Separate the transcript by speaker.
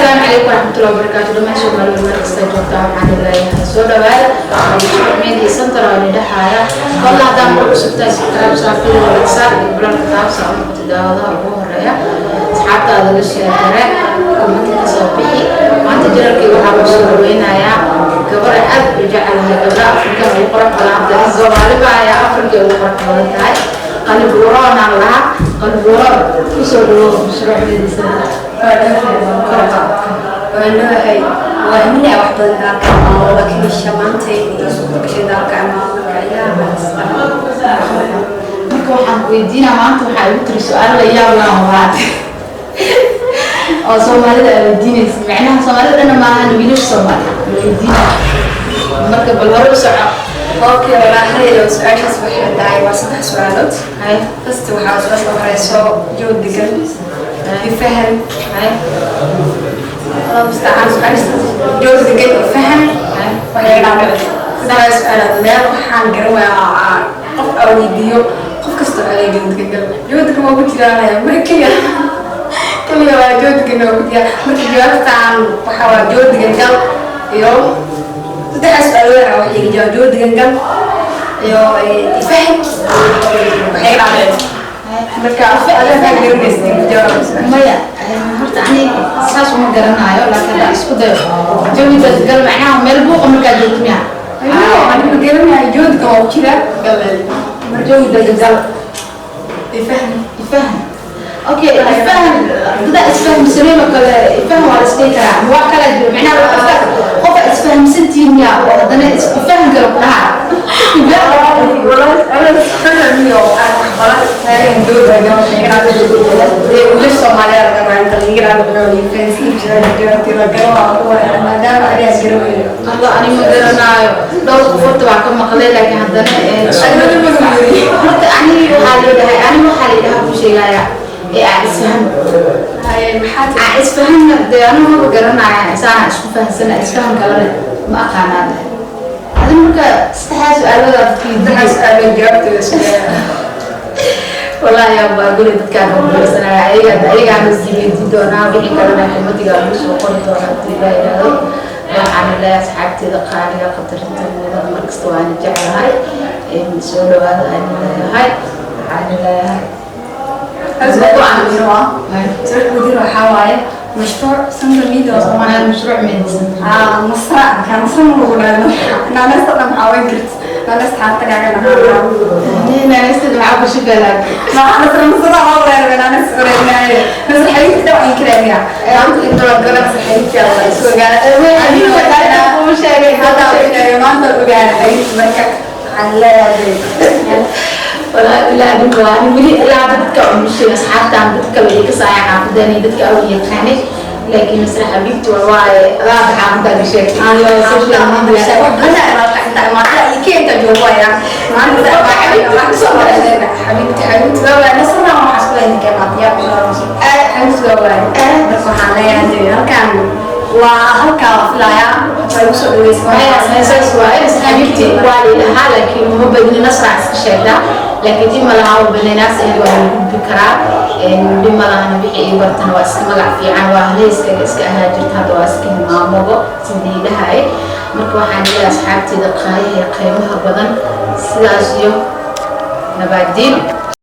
Speaker 1: Asalaamu calaykum waraxmatullahi wabarakaatu. Dhammaan Soomaalida meel kasta joogtaa, waxaan leeyahay soo dhawaada. Mashruuc Media Center oo nidhaxaaya. Fadlan haddaan mar cusub tahay, subscribe saar, video saar iyo bulalka taabsa oo noqota daawadaha ugu horeeya. Asxaabtaada la share garee, comment ka soo bixi. Maanta channelkii waxaa ku soo dhaweynayaa gabar aad u jecelahay, gabdha Afrika ugu qurux badan. Hadda Soomaali baa ayaa Afrika ugu qurux badan tahay. Qalbi waroonaan lahaa. Qalbi waroon, kusoo dhawow Mashruuc Media Center.
Speaker 2: Waan leeyahay, waa himinaya wax badan daalka imaado, laakiin isha maanta iyo suurta gashay daalka imaado. Marka ilaaha.
Speaker 1: Marka waxaan ku weydiinaa, maanta waxaa igu tiri su-aal la yaab lahan waad oo Soomaalida aa weydiinaysa, macnaha Soomaalida dhana maahan, wiilasha Soomaali la weydiinaya. Marka bal hore u soco.
Speaker 2: Okay, walaahay su-aashaas waxay tahay, waa saddex su-aalood. First, waxaa su-aasha horeyso joog degan, ifahan. Allah mustacaan. Su-aasha joog degan, ifahan, waxay dhaadhici saddexdaas su-aalood. Meel waxaan garan wayaa qof aan weydiiyo, qof kasta waxaa leeyahay joog degan gal, joog degan waa ku jiraanaya. Marka keliya keliya waa joog degan waa ku jiraa. Marka jawaabtaan waxaa waa joog degan gal iyo saddexdaas su-aalood. Waxaa wax iga jawaab joog degan gal iyo ifahan, waxay dhaadhici. Marka adiga maxaa garanaysa jawaab?
Speaker 1: Maya, horta ani saas uma garanaayo, laakiin haddaan isku dayo, jawi dadgal macnaha meel buuqa markaa joogto miya?
Speaker 2: Aniga garanayo joog degan waa ku jiraa gal.
Speaker 1: Jawi dadgal.
Speaker 2: Ifahan.
Speaker 1: Ifahan, okay, ifahan. Dadaa isfahamsaneen oo kale ifahan waa la isdhihi karaa, ma wax kalaa jiro? Macnaha qofka qofa isfahamsantihiin miya oo haddana ifahan kale ku dhahaa?
Speaker 2: والله أنا فهم يو أنا خلاص dood wiilasha Soomaaliyeed laga rabaa inta laga yiraahdo fahansiin jira jawaabtii la garo maadaama adiga garaweyno.
Speaker 1: Allah, ani ma garanaayo. Dhowr qof horta waa ka maqlay, laakiin haddana horta ani waxaa leedahay, ani waxaa leedahay ku sheegaya ee aan isfaham.
Speaker 2: Haye, maxaa tiri?
Speaker 1: Aan isfahamna dee, anigu maba garanaya saana isku fahamsana. Isfaham kalena ma aqaanaa. Adi marka saddexdaa su-aalooda
Speaker 2: Saddexdaa su-aalood jawaabtooda sugaaya.
Speaker 1: Wallaahi yaa guri dadkaan oo guursanaya, ayagaan isweydiin doonaa. Wixii kalena commentiga lagu soo qori doonaa hadii la yidhaahdo. Waxaan leeyahay asxaabteeda qaaliga, qadarinta mudan, markasta waana jeclahay, soo dhawaada aan leeyahay. Waxaan leeyahay
Speaker 2: Su-aasha weydiin waxaa waaye mashruuc social media oo Soomaaliya.
Speaker 1: Mashruuc Media.
Speaker 2: Ah, Nasra, maxaa Nasra ma lagu dhahay? Naanasta dhan maxaa weyn karti? Naanasta xaata kaaga dhahaa.
Speaker 1: Naanastada maxaa ku shaqeelaa?
Speaker 2: Nasra, Nasra waa wareer, naanasta wareernaaye. Nasra xabiibti dhan waan kiraamiya. Maanta inta la gala Nasra xabiibti waa isu ogaana.
Speaker 1: Kuma sheegay.
Speaker 2: Hadda sheegay, maanta ogaana xabiibti. Marka waxaan leeyahay
Speaker 1: Walaa ilaa dhib waa ani weli ilaa dadka uma sheegin, asxaabtaan dadka kale ay ka saaya xaafadan iyo dadka aw yaqaanay, laakiin Nasra xabiibti waa waaye alaaba xaafadda ka sheegtay iyo social media.
Speaker 2: Wax badan inta imaata iyo keenta joogaya maanta xabiibti, xabiibti waa Nasrna, waxaa isku leeyahay imaata yaa xabiibti waa waaye. Marka waxaan leeyahay halkan waa halkaa filayaa waa igu soo dhaweysay.
Speaker 1: Saas waaye, Nasra xabiibti waa la laakiin uma badni. Nasra iska sheegtaa, laakiin dib ma laha, banaynaas ahayd waa lagu gudbi karaa, dhib ma lahana. Wixii ii bartana waa iska magac fiican, waa haleyskaga iska ahaa jirta, hadda waa iska hilmaamobo sidii dhahay. Marka waxaan leeyahay asxaabteeda qaayaha iyo qiimaha badan, sidaas iyo nabaadiin.